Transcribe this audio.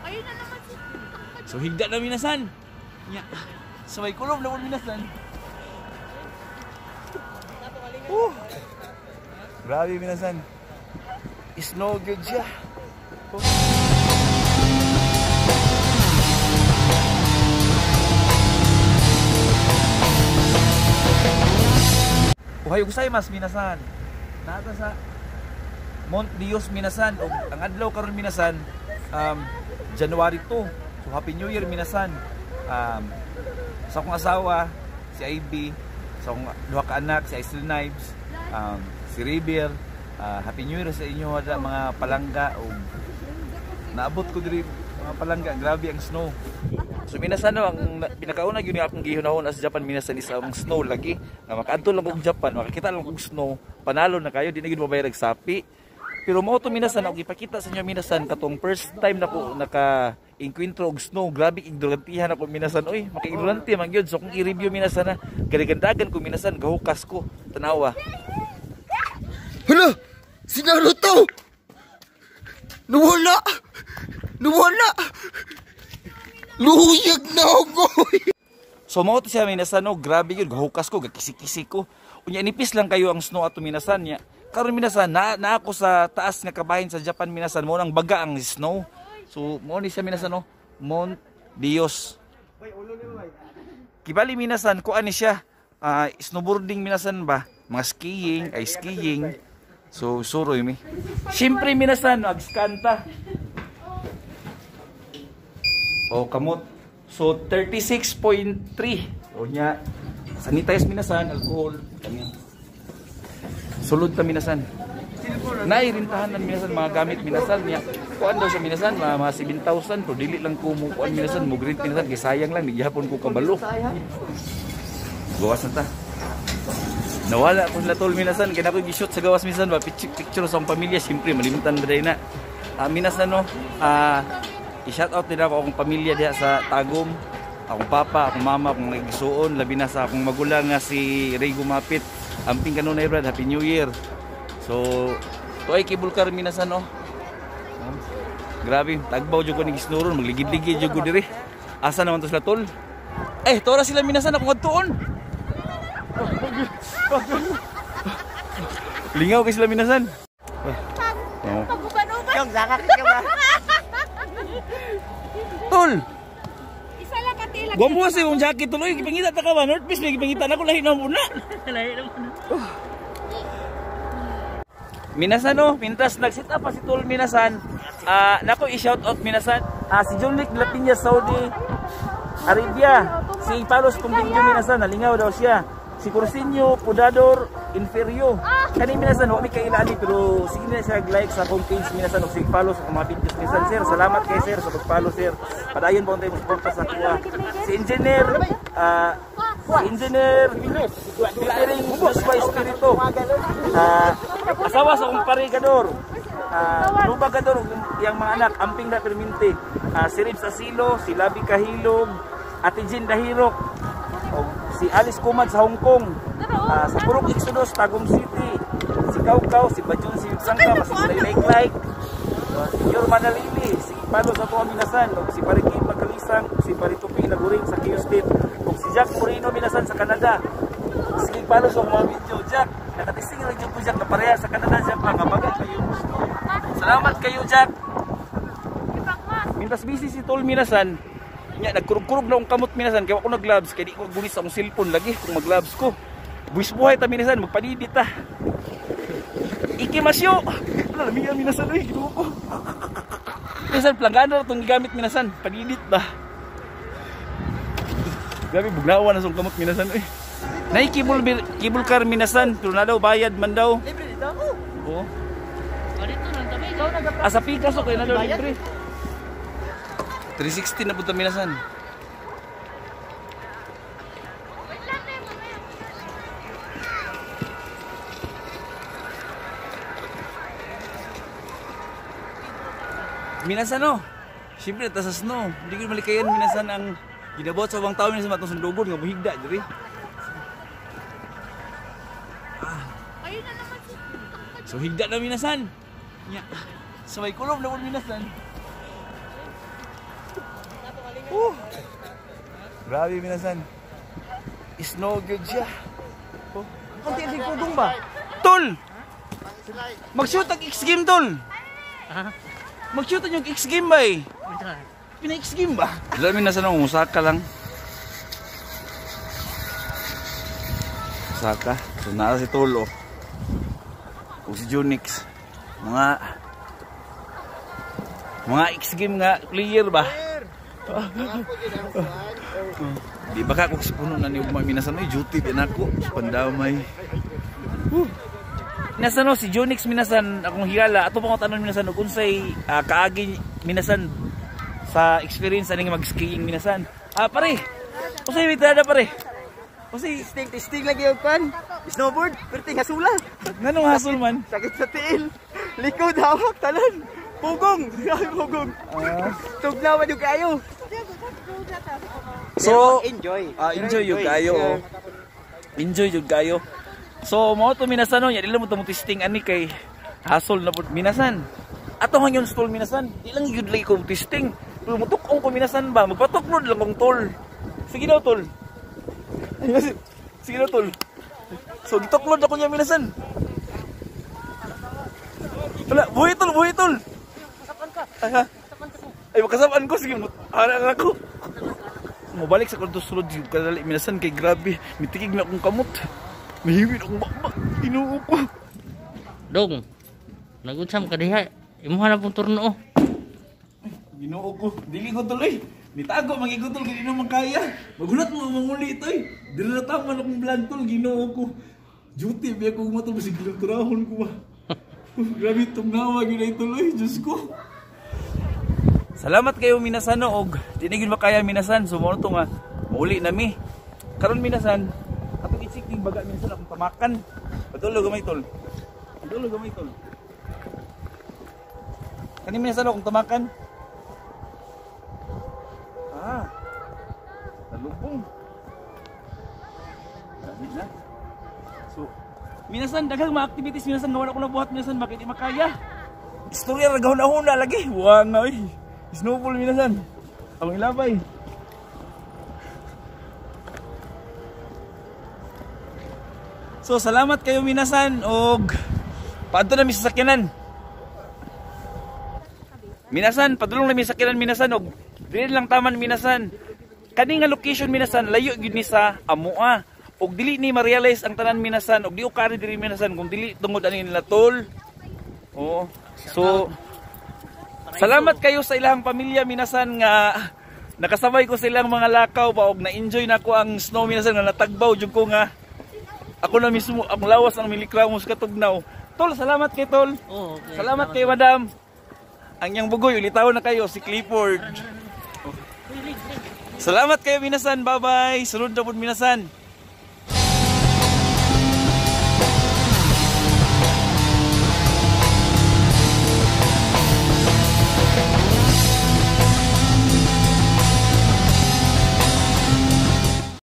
Ayun na naman si So higda na minasan. Nya. Sa may kulob na minasan. Oh. Grabe minasan. Snow gyud siya. Oh. Ohayo gozaimasu minasan. Naa sa Mount Dios minasan og ang adlaw karon minasan January 2. So Happy New Year minasan. Sa akong asawa si Ivy, sa akong duha ka anak si Isle Knives, si River. Happy New Year sa inyo ada mga palangga og naabot ko diri mga palangga, grabe ang snow. So minasan no, ang pinakauna gyud ni akong gihunahon sa Japan minasan is ang snow lagi. Nga makaadto lang kog Japan, makakita lang kog snow, panalo na kayo, di na gyud mabayad og sapi. Pero mao to minasan, og ipakita sa inyo minasan katong first time nako naka enkwentro og snow, grabe ignorantihan ako minasan oy, maka-ignorante man gyud. So kung i-review minasan na, galigandagan ko minasan, gahukas ko, tanawa. Hala! Si Naruto! Nawala! Nawala! Luyag na ako! So mao to siya minasan no, grabe gyud, gahukas ko, gakisi-kisi ko. Unya nipis lang kayo ang snow ato minasan niya. Karon minasan na ako sa taas nga kabahin sa Japan minasan, mo nang baga ang snow. So mao ni siya minasan no, Mount Dios. Kibali minasan kuan ni siya, snowboarding minasan ba, mga skiing ay skiing. So suroy mi. Siyempre minasan agskanta. O kamot. So 36.3. O nya sanitize minasan, alcohol kami. Sulod ta minasan. Nairintahan minasan mga gamit minasan niya. Kuan daw sa minasan mga 7,000 pero dili lang ko mo kuan minasan, mo grade minasan kay sayang lang gihapon ko kabalo. Gawas na ta. Nawala ko sila tol minasan kay nako gi-shoot sa gawas minasan ba picture picture sa akong pamilya, siyempre malimutan ba day na. Minasan no, i-shout out din ako akong pamilya diha sa Tagum. Akong papa, akong mama, akong mga igsuon, labi na sa akong magulang nga si Ray Gumapit. Amping kanunay brad, Happy New Year. So, to ay cable car minasan no. Grabe, tagbaw jud ko ni gisnuron, magligid-ligid jud ko diri. Asa naman to sila tol? Eh, tora sila minasan akong adtuon. Lingaw kay sila minasan. Oh. Tol. Isa lang katila. Gwapo sa imong jacket tuloy, gipangita ta ka ba? North Face may gipangita na ko lahi na muna. Lahi na muna. Minasan no, mintas nag-set up pa si Tol minasan. Nako i-shout out minasan. Si John Lick de la Piña, Saudi Arabia. Si Palos Kumbinyo minasan, nalingaw daw siya. Si Corsinio Pudador Inferio. Kani minasan wa mi kaila ani pero sige na siya like sa akong page minasan og sige follow sa akong mga videos minasan sir. Salamat kay sir sa pag-follow sir. Padayon pa untay mo suporta sa kuha. Si Engineer Petering Joshua Espiritu. Asawa sa akong pare Gador. Luba Gador iyang mga anak amping na perminte. Si Ribs Asilo, si Labi Kahilog, Ate Jean Dahirok, si Alice Kumad sa Hong Kong, sa Purok Exodus, Tagum City, si Kaukaw, si Bajun, si Sangka, si Like Like, si Yor Manalili, si Palo sa Tuwa Minasan, si Parikin Magkalisang, si Paritupi Laguring sa Kio State, si Jack Moreno Minasan sa Canada. Sige Palo sa mga video, Jack, nakatising lang dyan po Jack, napareha sa Canada, Jack, mga bagay kayo. Salamat kayo Jack. Mintas busy si Tol Minasan. Nya nagkurug-kurug na akong kamot minasan kay wa ko nag-gloves kay di ko gulis akong cellphone lagi kung mag-gloves ko. Buwis buhay ta minasan, magpanidit ta. Ikimasyo. Wala lami minasan oy, Ginoo ko. Minasan planggana ra tong gigamit minasan, panidit ba. Grabe bugnawan na song kamot minasan oy. Nay cable car minasan, pero na daw bayad man daw. Libre dito. Oo. Dito lang kami. Ikaw nagapa. Asa Picasso kay na daw libre. 360 na punta minasan. Minasan no. Siyempre ta sa snow. Hindi ko malikayan minasan ang ginabot sa ubang tao minasan matong sundugon nga muhigda diri. Ayun na naman si So higda na minasan. Nya. Sa may kulob na minasan. Oh. Grabe minasan. Snow gyud siya. Oh. Kunti ang pugong ba? Tol! Mag-shoot ang X-game, tol! Ha? Mag-shoot ang yung X-game ba eh? Unsa? Pina-X game ba? Alam mo, nasa nang Osaka lang. Osaka. So, nasa si Tolo. O si Junix. Mga X game nga player ba? Di ba ka kung si puno na ni Ugma minasan ay duty din ako sa pandamay. Minasan no, si Junix minasan akong higala ato pa ko tanon minasan og unsay kaagi minasan sa experience aning mag-skiing minasan. Ah pare. Unsay mitada pare? Unsay Testing, testing lagi yung kwan. Snowboard, perting hasula. nganong hasol man? Sakit sa tiil. Likod, hawak, talan. Pugong. Grabe pugong. Tugnawan yung kayo. So enjoy. Enjoy yung kayo. Oh. Enjoy yung kayo. So mo to minasan no, dili mo to mo testing ani kay hasol na pud minasan. Ato hangyon stol minasan, di lang gyud lagi ko testing. Pero mutukong ko minasan ba, magpatuklod lang kong tol. Sige daw tol. Sige daw tol. So gituklod ako niya minasan. Wala, buhi tol, buhi tol. Ay, ha? Ay, makasamaan ko. Sige, ana ako. Mabalik sa kwarto sulod yung kadali minasan kay grabe. Mitikig na akong kamot. Mahiwin akong bakbak. Ginoo ko. Dong. Nagunsam ka diha. Imuha na pong turno oh. Ginoo ko. Dili ko tuloy. Nitago magigutol kay di naman kaya. Magulat mo manguli ito eh. Dili na tama akong vlog tol. Ginoo ko. Duty biya ko matol basig trahon ko ba. Grabe itong nawa yun ay tuloy. Diyos ko. Salamat kayo minasan no, og di na gyud makaya minasan. So mo to nga mauli na mi. Karon minasan atong i-check ning baga minasan akong tamakan. Padulog gamay tol. Padulog gamay tol. Kani minasan akong tamakan. Ah. Nalubong. Dami na. So, minasan daghang mga activities minasan nga wala ko nabuhat minasan bakit di makaya? Istorya ra gahuna-huna lagi. Wa nga oy. Snowball minasan. Ang ilabay. So salamat kayo minasan og paadto na mi sa sakyanan. Minasan, padulong na mi sa sakyanan minasan og dili lang taman minasan. Kani nga location minasan layo gyud ni sa amoa. Og dili ni ma-realize ang tanan minasan og di ukari diri minasan kung dili tungod ani nila tol. Oo. So salamat kayo sa ilang pamilya minasan nga nakasabay ko silang mga lakaw ba og na-enjoy na ko ang snow minasan nga natagbaw jud ko nga ako na mismo ang lawas ang milikramos katugnaw. Tol, salamat kay tol. Oh, okay. Salamat kay madam. Ang iyang bugoy, ulitaw na kayo si Clifford. Salamat kayo minasan. Bye-bye. Sunod na pud minasan.